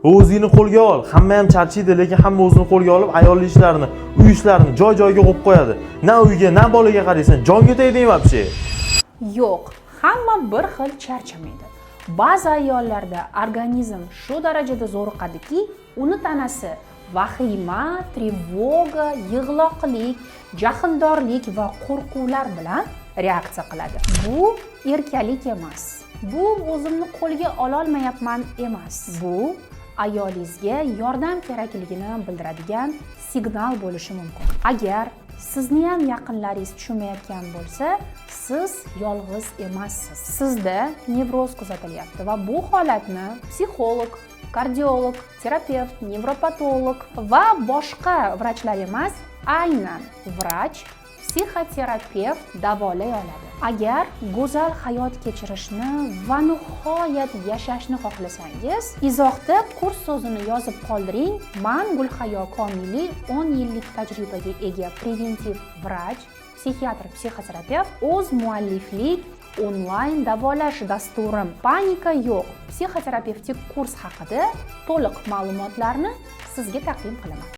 O'zingni qo'lga ol. Hamma ham charchaydi, lekin hamma o'zini qo'lga olib, ayolli ishlarini, uy ishlarini joy joyiga qo'yib qo'yadi. Na uyga, na bolaga qaraysan, jonga tegding вообще. Yo'q, hamma bir xil charchamaydi. Ba'zi ayollarda organizm shu darajada zo'riqadiki, uni tanasi vahima, тревога, yig'loqlik, jahldorlik va qo'rquvlar bilan reaksiya qiladi. Bu erkalik emas, bu o'zimni qo'lga ololmayapman emas, bu ayolingizga yordam kerakligini bildiradigan signal bo'lishi mumkin. Agar sizni ham yaqinlaringiz tushunmayotgan bo'lsa, siz yolg'iz emassiz. Sizda nevroz kuzatilyapti va bu holatni psixolog, kardiolog, terapevt, nevropatolog va boshqa vrachlar emas, aynan vrach psixoterapevt davolay oladi. Agar go'zal hayot kechirishni va nihoyat yashashni xohlasangiz, izohda "kurs" so'zini yozib qoldiring. Man, Gulhayo Komiliy, 10 yillik tajribaga ega preventiv vrach, psixiatr, psixoterapevt o'z mualliflik onlayn davolash dasturim "Panika yo'q" psixoterapevtik kurs haqida to'liq ma'lumotlarni sizga taqdim qilaman.